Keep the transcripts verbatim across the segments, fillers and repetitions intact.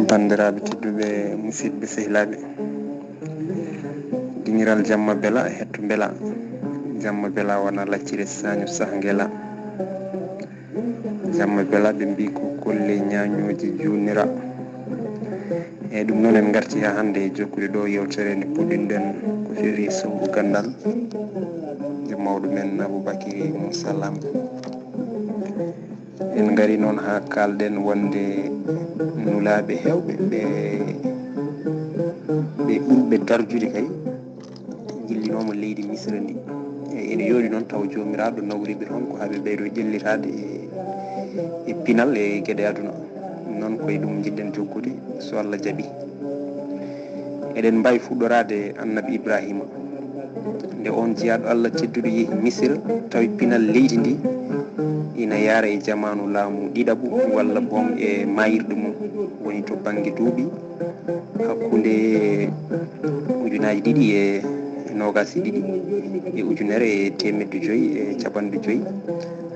Banndiraaɓe tedduɓe, musidɓe sehilaaɓe, dingiral jamma bela, hetto bela. Jamma bela wona laccire saño sah ngela. Jamma bela ɓe mbi ko kolle ñañooji juunira. Eyyi, ɗum noon en ngarti haa hannde e jokkude ɗo yewtere nde puɗɗinɗen ko feeri sowru ganndal. Nde mawɗo men Aboubacry Moussa Lam. En ngari noon haa kaalɗen wonde nulaaɓe heewɓe ɓe, ɓe ɓurɓe darjude kay, jillinooma leydi Misra ndi. E, ene yooɗi noon taw Joomiraaɗo nawri ɓe toon ko haa ɓe ɓeydo ƴellitaade e, e pinal e geɗe aduna. Noon koye ɗum njiɗɗen jokkude, so Allah jaɓi. Eɗen mbaawi fuɗɗoraade Annabi Ibraahiima. Nde oon jiyaaɗo Allah tedduɗo yehi Misira, tawi pinal leydi ndi ina yaara e jamaanu laamu ɗiɗaɓu, walla boom e maayirɗe mum, woni to bannge duuɓi hakkunde ujunaaji ɗiɗi e noogaas e ɗiɗi e ujunere e teemedde joyi e capanɗe joyi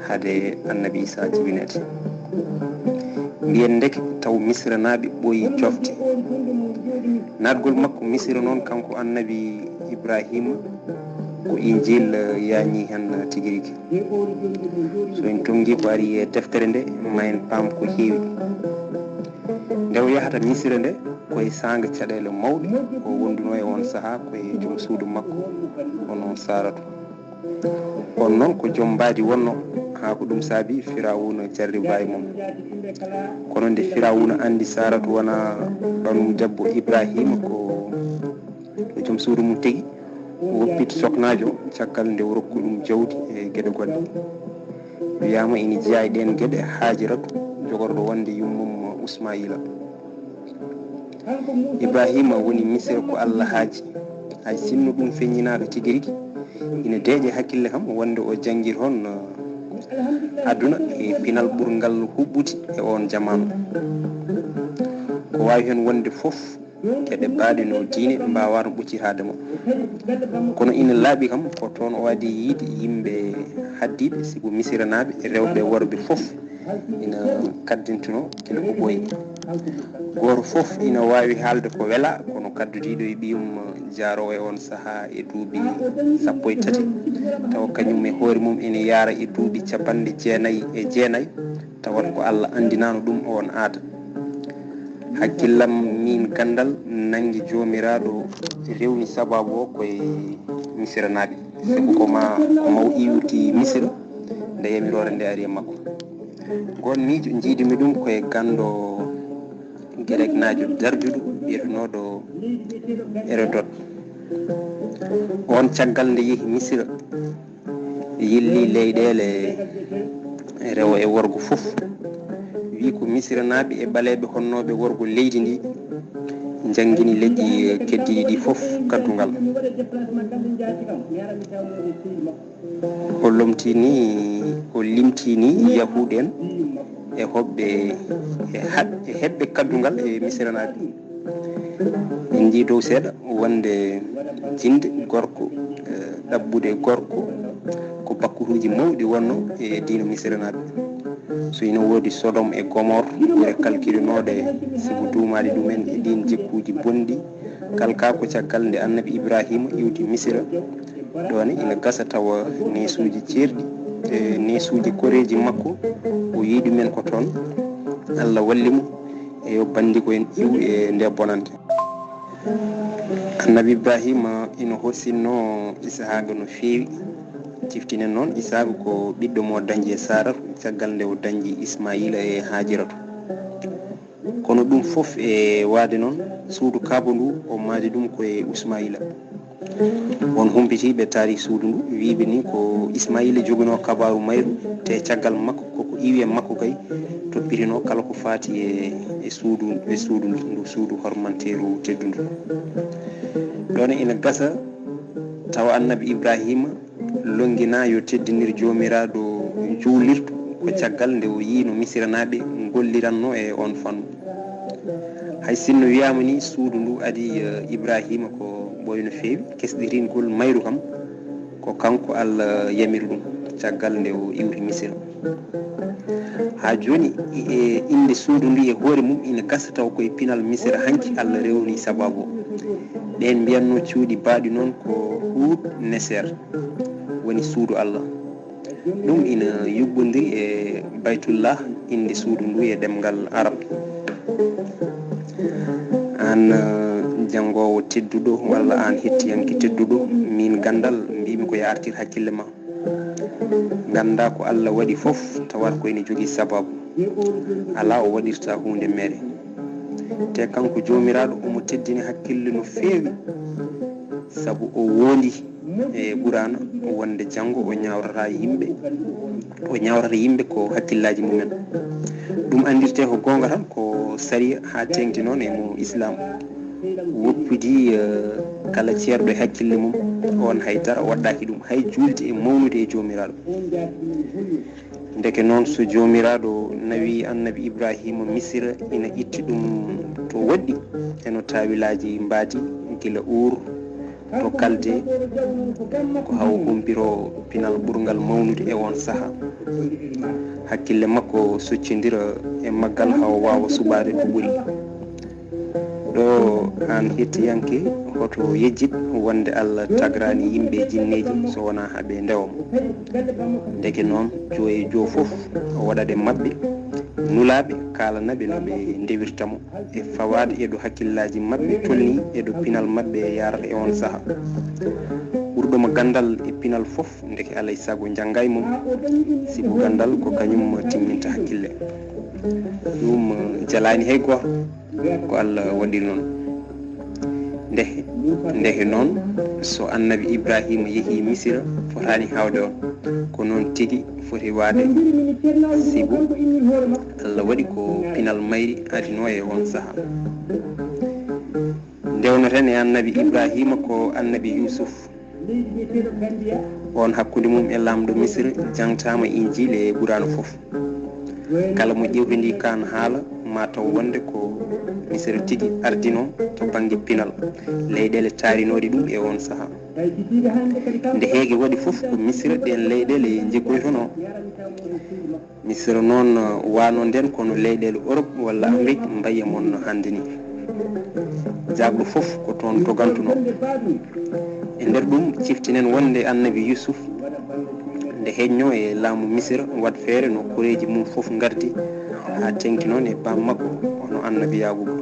hade Annabi Isaa jibineede. Mbiyen ndeke taw Misiranaaɓe ɓooyi jofde. Naatgol makko Misira noon, kanko Annabi Ibraahiima, ko Injiil, eh, yaañi heen tigi rigi. So en tonngi ko ari e deftere nde, ma en paam ko heewi. Nde o yahata Misira nde, ko e saanga caɗeele mawɗe o wonduno e oon sahaa, ko e joom suudu makko, hono Saaratu. Oon noon ko joom mbaadi wonno, haa ko ɗum saabi Firawuna jarriba e mum. Kono nde Firawuna anndi Saaratu wona ɓanum debbo Ibraahiima, ko, ko joom suudu mum tigi, o woppiti soknaajo, caggal nde o rokku ɗum jawdi e geɗe goɗɗe. Wiyaama ina jeyaa e ɗeen geɗe Haajiratu, jogorɗo wonde yummum Usmaayila. Ibraahiima woni Misira ko Allah haaji. Hay sinno ɗum feññinaaka tigi rigi, ina deeƴi hakkille kam wonde o janngii toon, eh, aduna e pinal ɓurngal huɓɓude e oon jamaanu. Ko waawi heen wonde fof, geɗe baaɗe no diine mbaawaano ɓoccitaade mo. Kono ina laaɓi kam ko toon o adii yiyde yimɓe haddiiɓe, sibu Misiranaaɓe, rewɓe e worɓe fof, ina kaddintunoo kila ko ɓooyi. Gooto fof ina waawi haalde ko welaa, kono kaddudiiɗo e ɓiyum jaaroowo e oon sahaa e duuɓi sappo e tati, tawa kañum e hoore mum ina yaara e duuɓi capanɗe jeenayi e jeenayi, tawat ko Allah anndinaano ɗum oon aada. Hakkillam miin ganndal nanngi Joomiraaɗo rewni sabaabu o ko e Misiranaaɓe, sabu ko ma, ko ma o iwti Misira nde yamiroore nde ari e makko. Ngoon miijo njiidumi ɗum ko e ganndo Gereknaajo darjuɗo biyetenooɗo Herodot. Oon caggal nde yehi Misira, yilli leyɗeele rewo e worgo fof. Wi ko Misiranaaɓe e ɓaleeɓe honnooɓe worgo leydi ndi njanngini leƴƴi keddiiɗi ɗi fof kaddungal. O lomtini, o limtini Yahuud en e hoɓɓe, e haɓ-, e heɓɓe kaddungal e Misiranaaɓe. En njii dow seeɗa wonde jinde gorko, eh, ɗaɓɓude gorko ko bakkutuuji mawɗi wonno e diina Misiranaaɓe. So ina woodi Sodom e Gomor, gure kalkirinooɗe sibu duumaaɗi ɗumen e ɗiin jikkuuji bonɗi, kalka ko caggal nde Annabi Ibraahiima iwti Misira. Ɗoon ina gasa tawa neesuuji ceerɗi, e neesuuji koreeji makko, o yii ɗumen ko toon. Allah walli mo, e yo banndiko en iw e nde bonannde. Annabi Ibraahiima ina hosinno Isahaaqa no feewi. Ciftinen noon, Isahaaqa ko ɓiɗɗo mo dañi e Saaratu, caggal nde o dañi Ismaayiila e Haajiratu. Kono ɗum fof e waade noon, suudu Kaaba ndu, o maadi ɗum ko e Ismaayiila. Won humpitiiɓe taariik suudu ndu, wiiɓe ni ko Ismaayiila joginoo kabaaru mayru, te caggal makko, koko iwi e makko kay, toppitinoo kala ko faati e, e suudu, e suudu ndu, ndu suudu hormanteeru teddundu. Ɗoon ina gasa tawa Annabi Ibraahiima longina yo teddinir Joomiraaɗo juulirdu ko caggal nde o yii no Misiranaaɓe ngolliranno e oon fannu. Hay sinno wiyaama ni suudu ndu adi, eh, Ibraahiima ko ɓooy no feewi, kesɗitingol mayru kam ko kanko Allah yamiri ɗum caggal nde o iwri Misira. Haa jooni, e innde suudu ndu e hoore mum ina gasa taw ko e pinal Misira hanki Allah rewni sabaabu o. Ɓeen mbiyatnoo cuuɗi baaɗi noon ko Huut Neser, woni suudu Allah. Ɗum ina yuɓɓondiri e Baytullah, innde suudu ndu e ɗemngal Arab. Aan, eh, janngoowo tedduɗo, walla aan hettiyanke tedduɗo, miin ganndal mbiymi ko yo a artir hakkille ma. Nganndaa ko Allah waɗi fof, tawata ko ene jogii sabaabu. Alaa o waɗirta huunde mere. Te kanko Joomiraaɗo omo teddini hakkille no feewi, sabu o woondi e Quraana wonde janngo o ñaawrata yimɓe, o ñaawrata yimɓe ko hakkillaaji mumen. Ɗum anndirtee ko goonga tan, ko sariya haa teeŋti noon e mo Islaam. Woppidi, eh, kala ceerɗo e hakkille mum, oon hay dara waɗɗaaki ɗum, hay juulde e mawnude e Joomiraaɗo. Ndeke noon, so Joomiraaɗo nawi Annabi Ibrahiima Misira, ina itti ɗum to woɗɗi, e no taawilaaji mbaadi, gila Uur to Kalde, ko haa o humpito pinal ɓurngal mawnude e oon sahaa. Hakkille makko soccondira e maggal haa o waawa suɓaade ko ɓuri. Ɗo aan hettiyanke, hoto yejjit wonde Allah tagraani yimɓe e jinneeji so wonaa haa ɓe ndewa mo. Ndeke noon, joo e joo fof o waɗat e maɓɓe nulaaɓe, kaalana ɓe no ɓe ndewirta mo, e fawaade e ɗo hakkillaaji maɓɓe tolnii e ɗo pinal maɓɓe yaarata e oon sahaa. Ɓurɗo mo ganndal e pinal fof, ndeke alay sago njannga e mum, sibu ganndal ko kañum timminta hakkille. Ɗum jalaani hay gooto, ko Allah waɗi noon. Nde, ndeke noon, so Annabi Ibrahiima yehii Misira, fotaani haawde on. Ko noon tigi foti waade, sibu Allah waɗi ko pinal mayri adinoo e oon sahaa. Ndewnoten e Annabi Ibrahiima ko Annabi Yuusuf. Oon hakkunde mum e laamɗo Misira jaŋtaama Injiil e Quraana fof. Kala mo ƴeewtindii kaan haala, ma taw wonde ko Misira tigi ardinoo to bannge pinal, leyɗeele taarinooɗe ɗum e oon sahaa. Nde heege waɗi fof, ko Misira ɗeen leyɗeele njeggoytonoo. Misira noon, uh, wano nden, kono leyɗeele Europe walla Amérique mbayi e mon no hannde ni. Jaagɗo fof ko toon dogantunoo. E nder ɗum, ciftinen wonde Annabi Yuusuf, nde heƴnoo e laamu Misira, waɗ feere no koreeji mum fof ngardi, haa teeŋti noon e baam makko, hono Annabi Yaaquuba.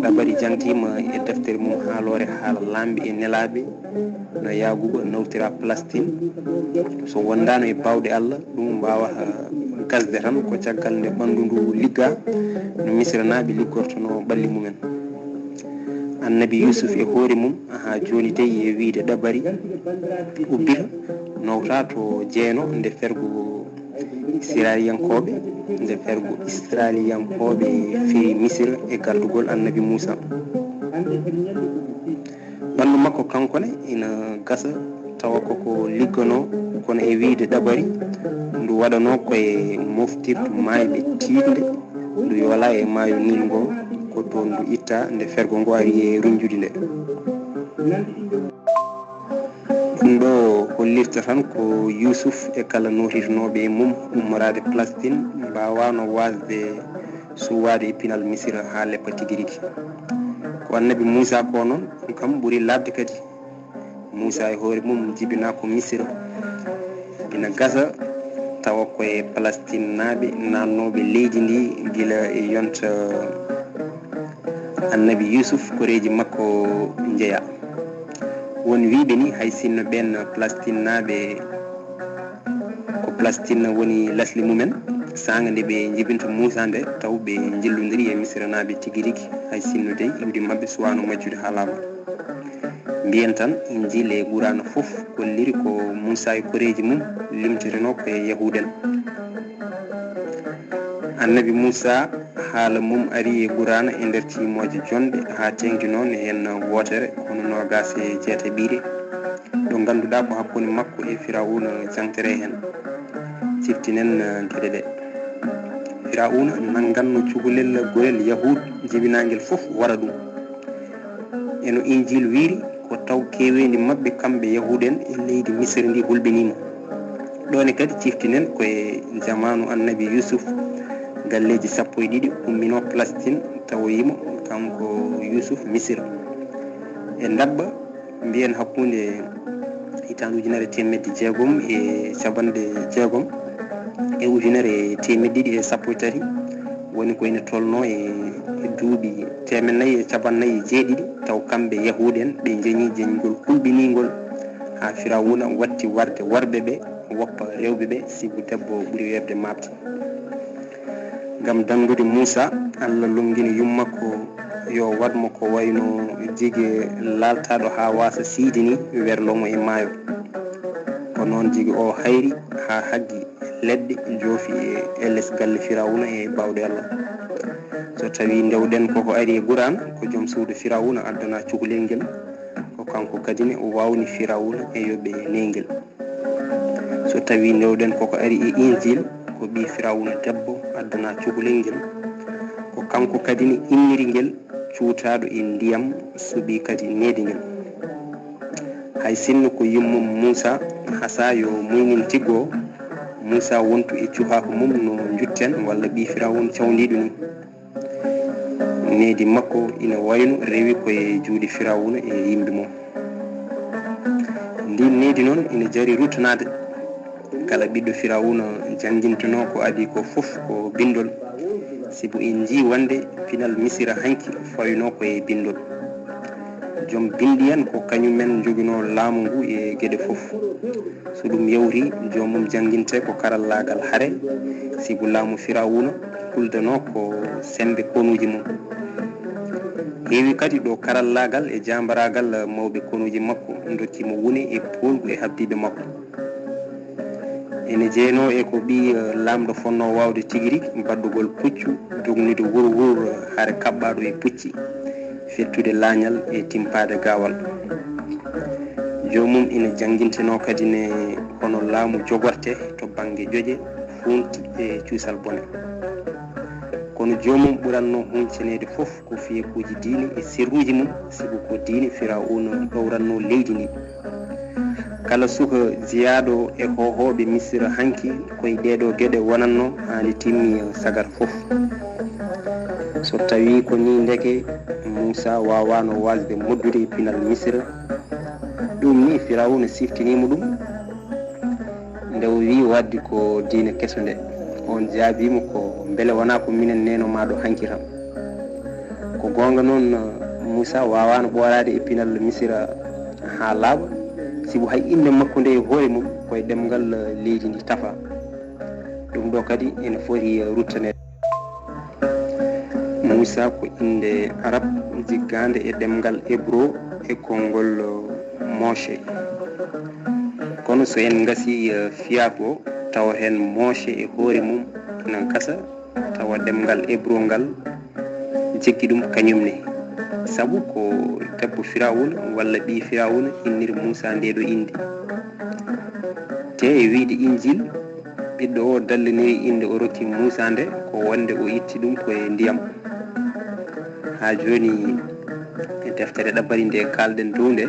Ɗabari jaŋtiima e deftere mum haaloore haala laamɓe e nelaaɓe, no Yaaquuba nawtira Palestine. So wondaano e baawɗe Allah, ɗum waawa, ah, gasde tan ko caggal nde ɓanndu ndu liggaa, no Misiranaaɓe liggortonoo ɓalli mumen. Annabi Yuusuf e hoore mum, haa jooni dey, e wiyde ɗabari ubbita, nawta to jeeno nde fergo Israiliyankooɓe, nde fergo Israiliyankooɓe firi Misira e gardugol Annabi Muusa. Ɓanndu makko kanko ne ina gasa tawa koko ligganoo, kono e wiyde ɗabari, ndu waɗanoo ko e moftirdu maayɓe tiiɗnde, ndu yoola e maayo Niil ngo, ko toon ndu itta nde fergo ngo ari e runjude nde. Ɗum ɗo hollirta tan ko Yuusuf e kala nootitinooɓe e mum ummoraade Palestine mbaawaano waasde suwaade e pinal Misira haa leppa tigi rigi. Ko Annabi Muusa ko noon, ɗum kam ɓuri laaɓde kadi. Muusa e hoore mum jibinaa ko Misira. Ina gasa tawa ko e Palestinnaaɓe naatnooɓe leydi ndi gila e yonta Annabi Yuusuf, koreeji makko njeya. Won wiyɓe ni, hay sinno ɓeen Palestinnaaɓe ko Palestine woni lasli mumen, saanga nde ɓe njibinta Muusa nde, taw ɓe njillondiri e Misiranaaɓe tigi rigi, hay sinno dey iwdi maɓɓe suwaano majjude haa laaɓa. Mbiyen tan, Injiil e Quraana fof kolliri ko Muusa e koreeji mum limtetenoo ko e Yahuud en. Annabi Muusa, haala mum ari e Quraana e nder tiimooje jonɗe, haa teeŋti noon heen wootere, hono noogaas e jeetaɓiire, ɗo ngannduɗaa ko hakkunde makko e Firawuna jaŋtere heen. Ciftinen, eh, geɗe ɗe. Firawuna nannganno cukalel gorel Yahuud jibinaangel fof wara ɗum. E no Injiil wiyri, ko taw keeweendi maɓɓe kamɓe Yahuud en e leydi Misira ndi hulɓinii mo. Ɗoone kadi ciftinen ko e jamaanu Annabi Yuusuf, galleeji sappo e ɗiɗi umminoo Palestin tawoyii mo, kanko Yuusuf, Misira. E ndaɓɓa, mbiyen hakkunde hitaande ujunere e teemedde jeegom e capanɗe jeegom e ujunere e teemedde ɗiɗi e sappo e tati, woni ko ina tolnoo e, e duuɓi teemeɗɗe nayi e cappanɗe nayi e jeeɗiɗi, taw kamɓe Yahuud en ɓe njeñii jeñgol kulɓiniingol, haa Firawuna watti warde worɓe ɓe woppa rewɓe ɓe, sibu debbo ɓuri weeɓde maaɓde. Ngam danndude Muusaa, Alla lonngini yummakko yo waɗ mo ko wayno jige laaltaaɗo haa waasa siyde nii, werloo mo e maayo. Ko noon jige oo hayri haa haggi leɗɗe, joofi e les galle Firawuna e baawɗe Alla. So tawii ndewɗen ko ko ari e Quraan, ko jom suudu Firawuna addanaa cukalel ngel, ko kanko kadi ne waawni Firawuna e yoɓe nehgel. So tawii ndewɗen ko ko ari e Injiil, ko ɓii Firawuna debbo addanaa cukalel ngel, ko kanko kadi ne inniri ngel cuutaaɗo e ndiyam, suɓii kadi nehdi ngel. Hay sinno ko yummum Muusaa, hasaa yo muynin tiggo, Muusaa wontu e cuhaaku mum no njutten walla ɓii Firawuna cawndiiɗo nii. Nehdi makko ina wayno rewi ko e juuɗe Firawuna e yimɓe mum. Ndiin nehdi noon ina jari ruttanaade. Kala ɓiɗɗo Firawuna janngintenoo ko adii ko fof ko binndol, sibu en njii wonde pinal Misira hanki fawnoo ko e binndol. Jom binndi en ko kañum en njoginoo laamu ngu e geɗe fof. So ɗum yawtii, joomum jannginte ko karallaagal hare, sibu laamu Firawuna kuldanoo ko semmbe konuuji mum. Heewi kadi ɗo karallaagal e jaambaraagal mawɓe konuuji makko ndokki mo wune e poolgu e habdiiɓe makko. Ene jeynoo e ko ɓii, eh, laamɗo fotnoo waawde tigi rigi, baɗɗugol puccu, dognude wurwur, eh, hare kaɓɓaaɗo e pucci, fettude laañal e timpaade gaawal. Joomum ina janngintenoo kadi ne hono laamu jogorte to bannge ƴoƴe, fuunti e cuusal bone. Kono joomum ɓurannoo huñcaneede fof ko fiyakuuji diine e sirruuji mum, sibu ko diine Firawuna ɗowrannoo leydi ndi. Kala suka jiyaaɗo e hoohooɓe Misira hanki, ko e ɗeeɗoo geɗe wonatnoo haa nde timmi sagar fof. So tawii ko nii, ndeke Muusaa waawaano waasde moƴƴude e pinal Misira. Ɗum nii Firawuna siftinii mo ɗum. Nde o wiyi waɗde ko diine keso nde, oon jaabii mo ko mbele wonaa ko minen nehno maa ɗo hanki tan. Ko goonga noon, Muusaa waawaano ɓooraade e pinal Misira haa laaɓa, sibu hay innde makko nde e hoore mum ko e ɗemngal leydi ndi tafaa. Ɗum ɗo kadi ene foti ruttaneede. Muusaa ko innde Arab jiggaande e ɗemngal Ebro e konngol Moshe. Kono so en ngasii, eh, fiyaaku o, tawa heen Moshe e hoore mum ina gasa, tawa ɗemngal Ebro ngal jikki ɗum kañum ne. Sabu ko debbo Firawuna walla ɓii Firawuna inniri Muusaa ndee ɗo innde. Te e wiyde Injil, ɓiɗɗo o dalliniri innde o rokki Muusaa nde ko wonde o itti ɗum ko e ndiyam. Haa jooni e deftere ɗabari nde kaalɗen dow nde,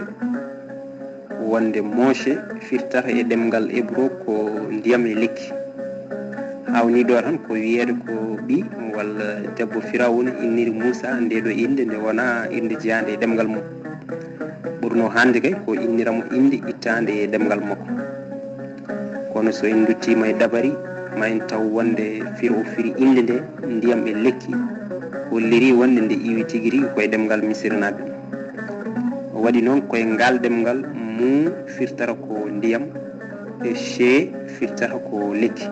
wonde Moshe firtata e ɗemngal Ebro ko ndiyam e lekki. Haa woni ɗo tan ko wiyeede ko ɓii walla debbo Firawuna inniri Muusaa ndee ɗo innde nde wonaa innde jeyaande e ɗemngal mum. Ɓurnoo hannde kay ko innira mo innde ittaande e ɗemngal makko. Kono so en nduttiima e ɗabari, ma en taw wonde firo o firi innde nde ndiyam e lekki, hollirii wonde nde iwi tigi rigi ko e ɗemngal Misiranaaɓe. O waɗi noon ko e ngaal ɗemngal, Mu firtata ko ndiyam, e She firtata ko lekki.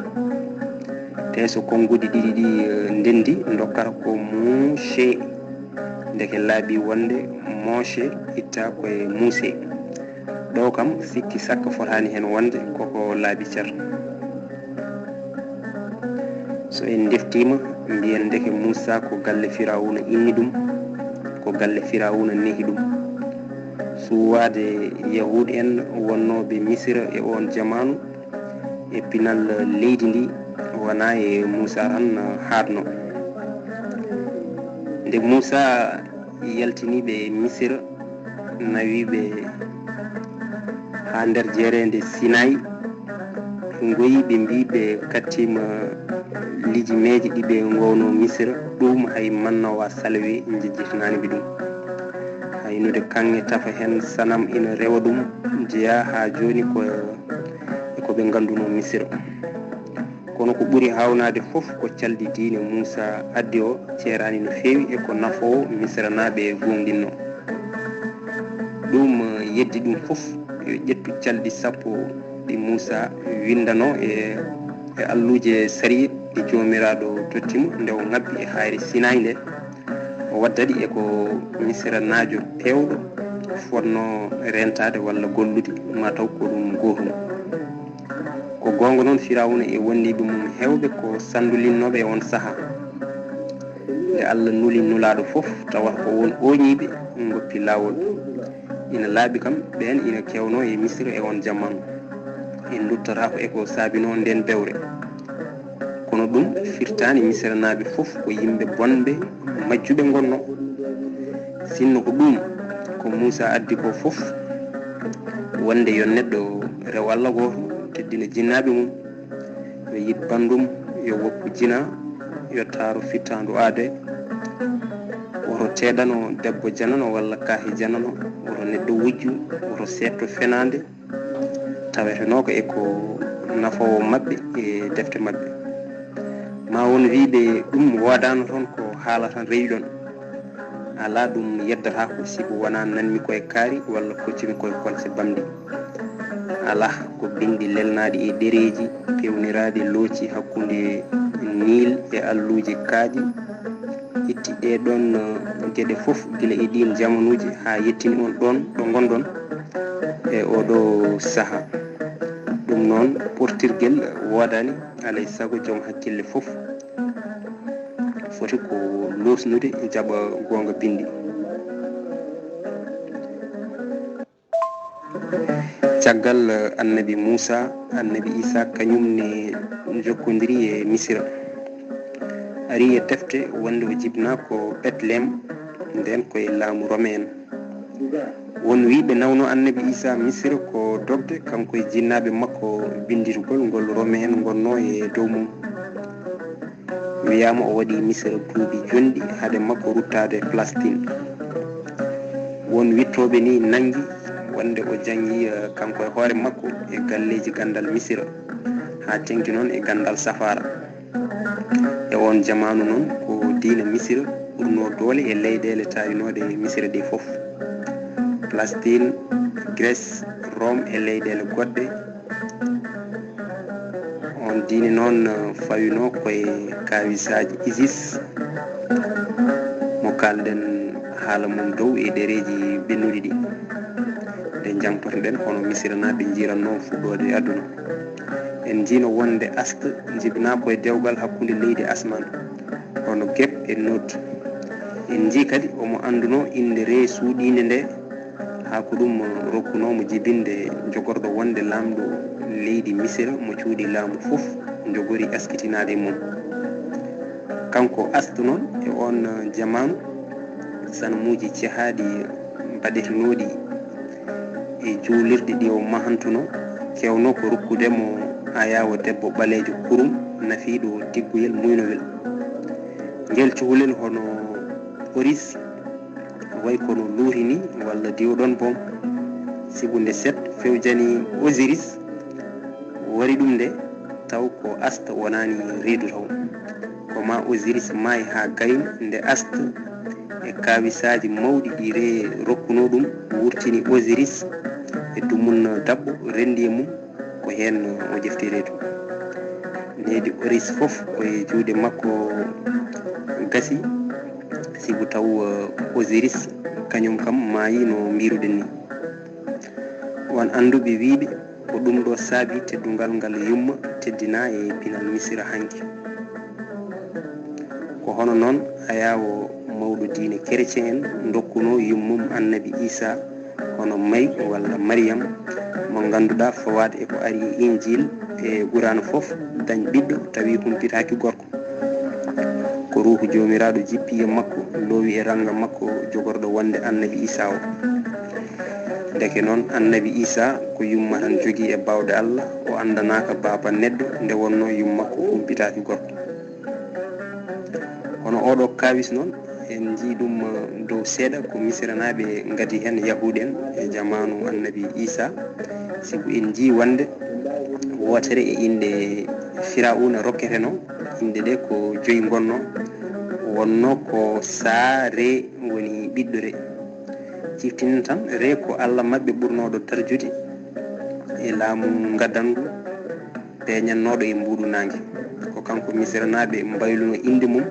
Te so konnguɗi ɗiɗi ɗi, eh, ndenndi, ndokkata ko Mu She. Ndeke laaɓi wonde Moshe itta ko e Muuse. Ɗo kam sikki sakka fotaani heen wonde koko laaɓi cer. So en ndeftiima, mbiyen ndeke Muusaa ko galle Firawuna inni ɗum, ko galle Firawuna nehi ɗum. Suwaade Yahuud en wonnooɓe Misira e oon jamaanu e pinal leydi ndi wonaa e Muusaa tan haaɗnoo. Nde Muusaa yaltini ɓe Misira, nawi ɓe haa nder jeereende Sinayi, Ngoyi ɓe mbii ɓe kattiima lijimeeji ɗi ɓe ngownoo Misira, ɗuum hay manna wa salwe njejjitanaani ɓe ɗum. Haynude kaŋŋe tafa heen sanam ina rewa ɗum, jeyaa haa jooni ko e ko ɓe nganndunoo Misira. Kono ko ɓuri haawnaade fof ko calɗi diine Muusaa addi o ceeraani no feewi e ko nafoowo Misiranaaɓe goongɗinnoo. Ɗum yeddi ɗum fof, yo ƴettu calɗi sappo ɗi Muusaa winndanoo e e alluuje sariya ɗi Joomiraaɗo totti mo nde o ŋabbi e haayre Sinaay nde, o wadda ɗi e ko Misiranaajo peewɗo fotnoo reentaade walla gollude, maa taw ko ɗum gootum. Ko goonga noon, Firawna e wondiiɓe mum heewɓe ko sanndulinnooɓe e oon sahaa. Nde Allah nuli nulaaɗo fof, tawa ko won ooñiiɓe ngoppi laawol. Ina laaɓi kam, ɓeen ina keewnoo e Misira e oon jamaanu. En nduttataa ko e ko saabinoo ndeen bewre. Kono ɗum firtaani Misiranaaɓe fof ko yimɓe bonɓe, majjuɓe ngonnoo. Sinno ko ɗum, ko Muusaa addi ko fof, wonde yo neɗɗo rew Allah gooto, teddina jinnaaɓe mum, yo yiɗ banndum, yo woppu jina, yo taaro fittaandu aade, woto teeɗano debbo janano walla kaahi janano, woto neɗɗo wujju, woto seetto fenaande, tawetenoo ko e ko nafoowo maɓɓe e defte maɓɓe. Ma won wiyɓe ɗum woodaano toon, ko haala tan rewi ɗoon. Alaa, ɗum yeddataako sibu wonaa nanmi ko e kaari walla koccumi ko e kolse bamɗi. Alaa, ko binndi lelnaaɗi e ɗereeji peewniraaɗi looci hakkunde Niil e alluuje kaaƴe itti ɗee ɗoon, eh, geɗe fof gila e ɗiin jamanuuji haa yettini on ɗoon ɗo ngonɗon e oo ɗoo sahaa. Ɗum noon, portirgel woodaani, alaa e sago joom hakkille fof foti ko loosnude jaɓa goonga binndi. Caggal, eh, annabi Muusaa, annabi Iisaa kañum ne jokkondiri e Misira. Ari e defte wonde o jibinaa ko Betleem, ndeen ko e laamu Rome en. Won wiyɓe nawno annabi Iisaa Misira ko dogde, kanko e jinnaaɓe makko binndirgol ngol Rome en ngonnoo e dow mum. Wiyaama o waɗi Misira duuɓi jonɗi hade makko ruttaade Palestiin. Won wittooɓe ni nanngi wonde o janngi, eh, kanko e hoore makko e galleeji ganndal Misira, haa teŋti noon e ganndal safaara. E oon jamaanu noon, ko diina Misira ɓurnoo doole e leyɗeele tarinooɗe Misira ɗe fof. Palestiin, Grèce, Rome e leyɗeele goɗɗe. Oon diine noon, eh, fawinoo ko e kaawisaaji Isis mo kaalɗen haala mum dow e ɗereeji ɓennuɗi ɗi. Nde njangtoto-ɗen, hono Misiranaaɓe njiiratnoo fuɗɗoode e aduna. En njiino wonde Ast jibinaa ko e dewgal hakkunde leydi asmaan, hono Geb e Nod. En njii kadi omo anndunoo innde Re suuɗiinde nde, haa ko ɗum rokkunoo mo jibinde jogorɗo wonde laamɗo leydi Misira mo cuuɗi laamu fof njogori askitinaade e mum. Kanko Ast noon, e oon jamaanu, sanamuuji cehaaɗi mbaɗetenooɗi e juulirɗe ɗi o mahantunoo, keewnoo ko rokkude mo ayaawo debbo ɓaleejo kurum, nafiiɗo tigguyel muynowel. Ngel cukalel hono Oris, way kono luuri ni, walla diwɗon boom. Sibu nde Set fewjani Osiris, wari ɗum nde, taw ko Ast wonaani reedu taw. Ko ma Osiris maayi haa gayni nde Ast e kaawisaaji mawɗi ɗi Re rokkunoo ɗum, wurtini Osiris e dumunna daɓɓo, renndi e mum, ko heen o ƴefti reedu. Needi Oris fof ko e juuɗe makko gasi, sibu taw, eh, Osiris kañum kam maayi no mbiruɗen ni. Won annduɓe wiyɓe ko ɗum ɗo saabi teddungal ngal yumma teddinaa e pinal Misira hanki. Ko hono noon ayaawo mawɗo diine kerecen en ndokkunoo yummum annabi Iisaa, hono May walla Mariyam, mo ngannduɗaa fawaade e ko ari e Injiil e Quraan fof, dañ ɓiɗɗo tawi humpitaaki gorko. Ko Ruuhu Joomiraaɗo jippii e makko, loowi e rannga makko jogorɗo wonde annabi Iisaa o. Ndeke noon, annabi Iisaa ko yumma tan jogii e baawɗe Allah, o anndanaaka baaba neɗɗo, nde wonnoo yummakko humpitaaki gorko. Kono ooɗoo kaawis noon, en njii ɗum, eh, dow seeɗa ko Misiranaaɓe ngadi heen Yahuud en e jamaanu annabi Iisaa, sibu en njii wonde wootere e innde Firawuna rokketenoo, innde ɗe ko joyi ngonnoo, wonnoo ko Saa Re woni ɓiɗɗo Re. Ciftinta tan, Re ko Allah maɓɓe ɓurnooɗo darjude e laamu ngadangu peeñannooɗo e mbuuɗu naange. Ko kanko Misiranaaɓe mbaylunoo innde mum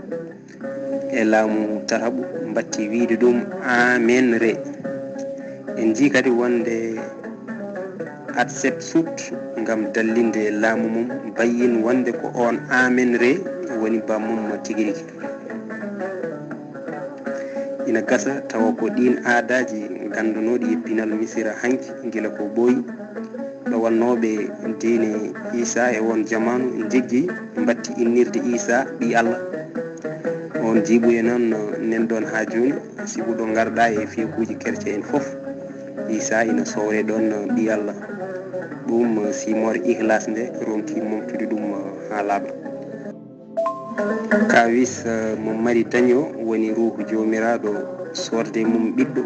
e laamu tataɓu, mbatti wiyde ɗum Amen Re. En njii kadi wonde Hatshepsut, ngam dallinde laamu mum, bayyin wonde ko oon Amen Re woni bammum tigi rigi. Ina gasa tawa ko ɗiin aadaaji ganndanooɗi e pinal Misira hanki gila ko ɓooyi. Ɗowannooɓe diine Iisaa e oon jamaanu njeggii, mbatti innirde Iisaa ɓii Allah. Oon jiiɓuye noon, nen ɗoon haa jooni, sibu ɗo ngarɗaa e feekuuji kerce en fof, Iisaa ina sowree ɗoon ɓii Allah. Ɗum simoore Ihlaas nde ronki momtude ɗum haa laaɓa. Kaawis, eh, mo Mari dañi o woni Ruuhu Joomiraaɗo soorde mum ɓiɗɗo,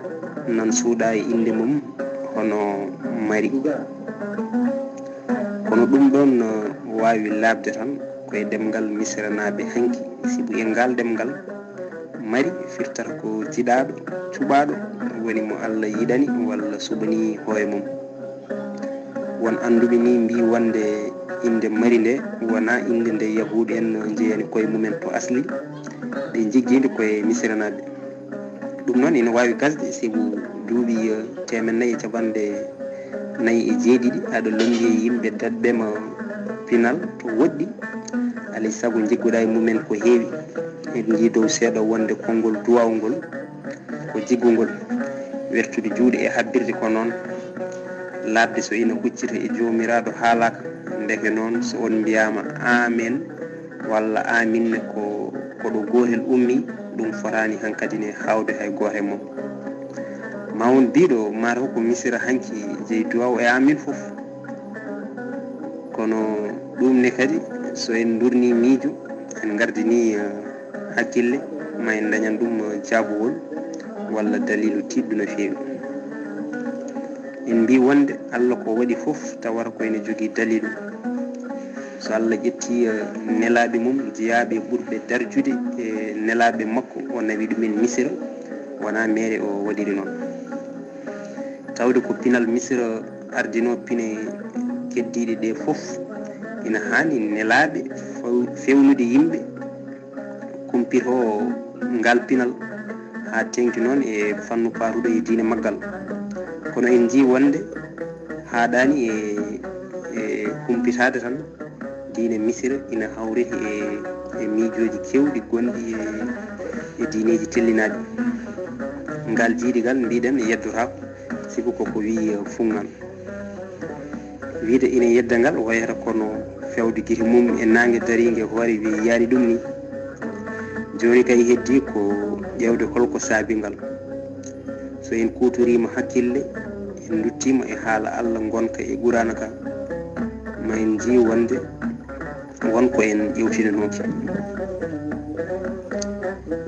nan suuɗa e innde mum hono Mari. Kono ɗum ɗoon, eh, waawi laaɓde tan ko e ɗemngal Misiranaaɓe hanki, sibu e ngaal ɗemngal, Mari firtata ko jiɗaaɗo, cuɓaaɗo, woni mo Allah yiɗani walla suɓanii hoore mum. Won annduɓe nii mbii wonde innde Mari nde wonaa innde nde Yahuud en njeyani koye mumen to asli, ɓe njiggii nde koye Misiranaaɓe. Ɗum noon ina waawi gasde, sibu duuɓi, eh, teemen nayi e capanɗe nayi e jeeɗiɗi, aɗa lonndi e yimɓe daɗɓe ma pinal to woɗɗi, alay sago njigguɗaa e mumen ko heewi. En njii dow seeɗa wonde konngol duwaaw ngol ko jiggungol, wertude juuɗe e habbirde ko noon, laaɓde so ina huccita e Joomiraaɗo haalaaka. Ndeke noon, so on mbiyaama Amen walla Amin ne, ko, ko ɗo gootel ummii, ɗum fotaani hankadi ne haawde hay gooto e mon. Ma won biiɗo, mataw ko Misira hanki jeyi duwaaw e Amin fof. Kono ɗum ne kadi, so en ndurnii miijo, en ngardinii, eh, hakkille, ma en ndañan ɗum, eh, jaabowol walla daliilu tiiɗɗo no feewi. En mbii wonde Allah ko waɗi fof tawata ko ene jogii daliilu. So Allah ƴettii, eh, nelaaɓe mum jeyaaɓe ɓurɓe darjude e nelaaɓe makko, o nawi ɗumen Misira, wonaa meere o waɗiri noon. Tawde ko pinal Misira ardinoo pine keddiiɗe ɗee fof, ina haani nelaaɓe few-, fewnude yimɓe kumpitoo ngal pinal, haa teeŋti noon e fannu paatuɗo e diine maggal. Kono en njii wonde haaɗaani e, e kumpitaade tan, diine Misira ina hawriti e, e miijooji keewɗi gonɗi e, e diineeji tellinaaɗi. Ngal jiidigal, mbiɗen, yeddotaako, sibu koko wiyi funŋan. Wiyde ina yedda ngal wayata kono fewde gite mum e naange dariinde hoore wiyi yaari ɗum ni. Jooni kay heddii ko ƴeewde holko saabi ngal. So en kuutoriima hakkille, en nduttiima e haala Allah ngonka e Quraana ka, ma en njii wonde won ko en ƴeewtinanooki.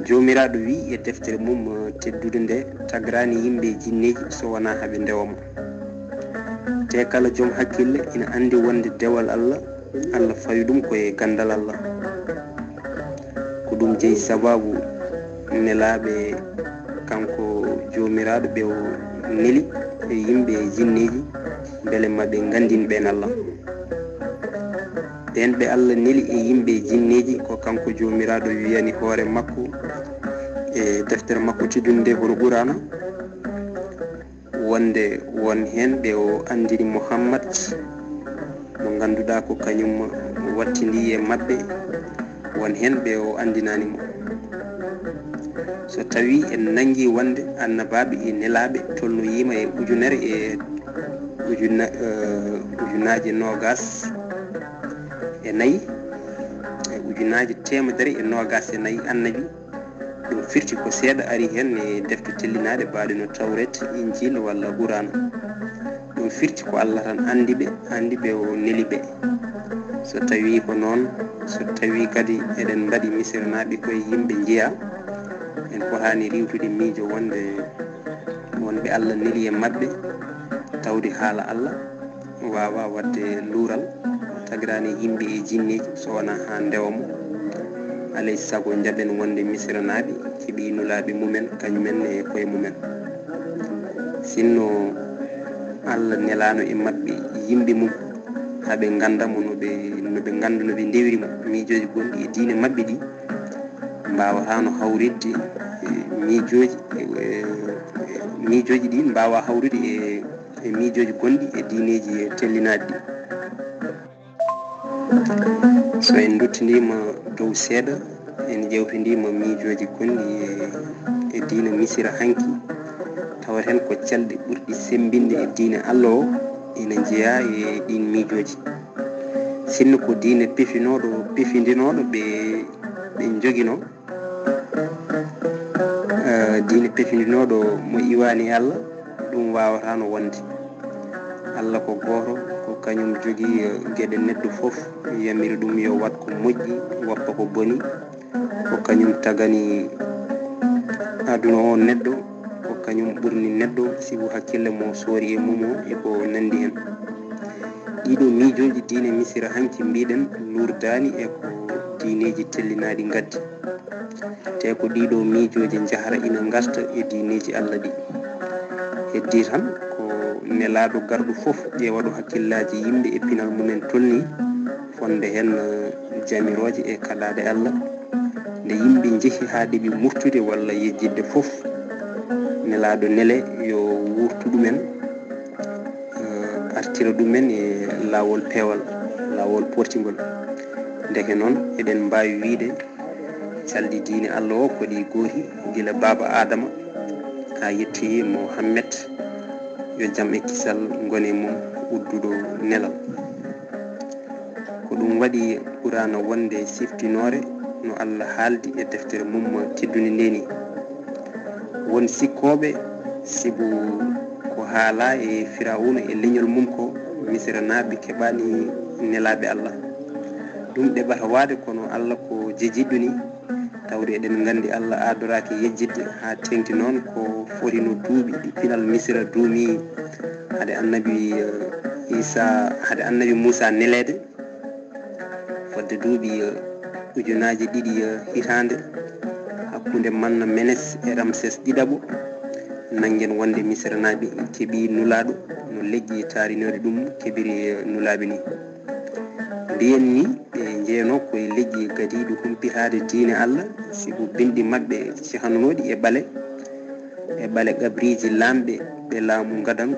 Joomiraaɗo wiyi e deftere mum teddude nde, tagraani yimɓe e jinneeji so wonaa haɓe ndewa mo. Te kala joom hakkille ina anndi wonde dewal Allah, Allah fawi ɗum ko e ganndal Allah. Ko ɗum jeyi sabaabu nelaaɓe kanko Joomiraaɗo ɓe o neli e yimɓe e jinneeji, mbele ma ɓe nganndin ɓeen Allah. Ɓeen ɓe Allah neli e yimɓe e jinneeji, ko kanko Joomiraaɗo wiyani hoore makko e deftere makko teddunde nde, hono Quraana, wonde won heen ɓe o anndini Muhammad, mo ngannduɗaa ko kañum wattindii e maɓɓe, won heen ɓe o anndinaani mo. So tawii en nanngii wonde annabaaɓe e nelaaɓe tolnoyiima e ujunere e ujuna-, eh, ujunaaje noogaas e nayi, e ujunaaje teemedere e noogaas e nayi annabi, ɗum Firti ko seeɗa ari heen e defte tellinaɗe baaɗe no Tawreet, Injiil walla Quraan. Ɗum firti ko Allah tan anndi ɓe, anndi ɓe o neli ɓe. So tawii ko noon, so tawii kadi eɗen mbaɗi Misirnaaɓe koye yimɓe njeyaa, en potaani riiwtude miijo wonde, wonɓe Allah neli e maɓɓe, tawde haala Allah waawaa waɗde luural, tagiraani yimɓe e jinneeji so wonaa haa ndewa mo. Alay sago njaɓen wonde Misirnaaɓe keɓii nulaaɓe mumen, kañumen e koye mumen. Sinno Allah nelaano e maɓɓe yimɓe mum, haa ɓe ngannda mo no ɓe, no ɓe ngannda no ɓe ndewiri mo, miijooji gonɗi e diine maɓɓe ɗi mbaawataa no hawritde e miijooji, e, e, miijooji ɗi mbaawaa hawrude e, e miijooji gonɗi e diineeji tellinaɗi ɗi. So en nduttindiima dow seeɗa, en ƴeewtindiima miijooji gonɗi e, e diina Misira hanki, tawat heen ko calɗi ɓurɗi semmbinde e diina Allah o ina njeyaa e ɗiin miijooji. Sinno ko diine pefinooɗo, pefindinooɗo ɓe, ɓe njoginoo, eh, diine pefindinooɗo mo iwaani e Allah, ɗum waawataano wonde. Allah ko gooto, ko kañum jogii, eh, geɗe neɗɗo fof, yamiri ɗum yo waɗ ko moƴƴi, woppa ko boni. Ko kañum tagani aduna o neɗɗo, ko kañum ɓurni neɗɗo sibu hakkille mo soori e mum o e ko nanndi heen. Ɗiɗo miijooji diine Misira hanki mbiɗen luurdaani e ko diineeji tellinaɗi ngaddi. Te ko ɗiɗo miijooji njahra ina ngarta e diineeji Allah ɗi. Heddii tan ko nelaaɗo garɗo fof ƴeewa ɗo hakkillaaji yimɓe e pinal mumen tolni, fonde heen, eh, jamirooje e kaɗaaɗe Allah. Nde yimɓe njehi haa ɗeɓi murtude walla yejjitde fof, nelaaɗo nele yo wuurtu ɗumen, eh, artira ɗumen e laawol peewal, laawol portingol. Ndeke noon, eɗen mbaawi wiyde calɗi diine Allah o ko ɗi gooti, gila Baaba Aadama haa yettoyi Muhammed, yo jam e kisal ngone mum, udduɗo nelal. Ko ɗum waɗi Quraana wonde siftinoore no Allah haaldi e deftere mum teddunde nde ni. Won sikkooɓe sibu ko haalaa e Firawuna e leñol mum ko Misiranaaɓe keɓaani nelaaɓe Allah. Ɗum ɗeɓata waade, kono Allah ko jejiɗɗo ni. Tawde eɗen nganndi Allah aadoraaki yejjitde haa teeŋti noon ko foti no duuɓi ɗi pinal Misira duumi hade annabi, eh, Isa, hade annabi Muusa neleede. Fodde duuɓi, eh, ujunaaji ɗiɗi, eh, hitaande hakkunde Manna Menes e Ramses ɗiɗaɓo, nanngen wonde Misiranaaɓe keɓi nulaaɗo no leƴƴi taarinooɗi ɗum keɓiri, eh, nulaaɓe ni. Mbiyen ni ɓe njeenoo ko e leƴƴi gadiiɗi humpitaade diine Allah, sibu binɗi maɓɓe cehanunooɗi e ɓale, e ɓale qabriiji laamɓe ɓe laamu ngadanu,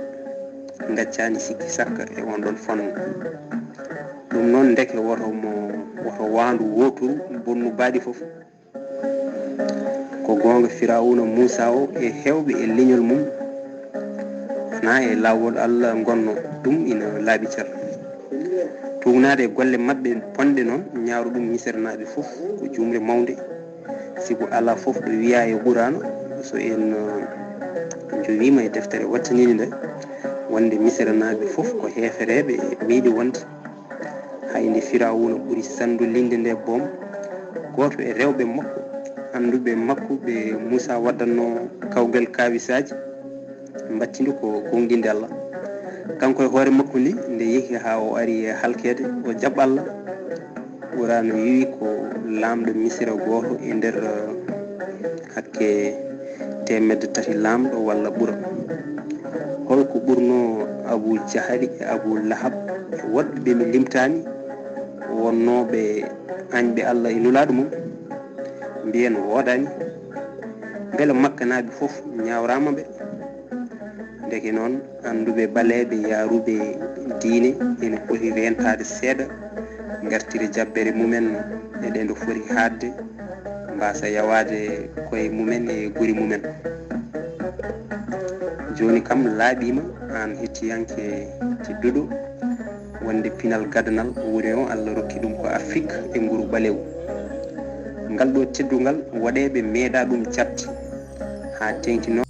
ngaccaani sikki sakka e on ɗon fannu. Ɗum noon ndeke woto mo, woto waandu wooturu bonnu baɗi fof. Ko goonga Firawuna Muusa o e heewɓe e leñol mum wonaa e laawol Allah ngonno, ɗum ina laaɓi cer. Tuugnaade e golle maɓɓe bonɗe noon, ñaawru ɗum Misirnaaɓe fof ko juumre mawnde, sibu alaa fof ɗo wiyaa e Quraana, so en, eh, njowiima e deftere wattaniinde nde, wonde Misirnaaɓe fof ko heefereeɓe e wiyde wonde hay nde Firawuna ɓuri sanndolinde nde boom, gooto e rewɓe makko, annduɓe makko ɓe Muusa waɗatnoo kawgal kaawisaaji, mbattindi ko goongɗinde Allah. Kanko e hoore makko ni, nde yehi haa o ari e halkeede, o jaɓ Allah, Quraana wiyi ko laamɗo Misira gooto e nder, eh, hakke teemedde tati laamɗo walla ɓura. Holko ɓurnoo Abu Jahali e Abu Lahab e woɗɓe ɓe mi limtaani, wonnooɓe añɓe Allah e nulaaɗo mum? Mbiyen woodaani. Mbele Makkanaaɓe fof ñaawraama ɓe? Ndeke noon, annduɓe ɓaleeɓe yaaruɓe diine ene poti reentaade seeɗa, ngartira jabbere mumen e ɗe nde foti haaɗde, mbaasa yawaade koye mumen e guri mumen. Jooni kam laaɓiima, aan hettiyanke tedduɗo, wonde pinal gadanal woni o Allah rokki ɗum ko Afrik e nguru ɓaleewu. Ngal ɗo teddungal, waɗeeɓe meeɗa ɗum jabde, haa teeŋti noon.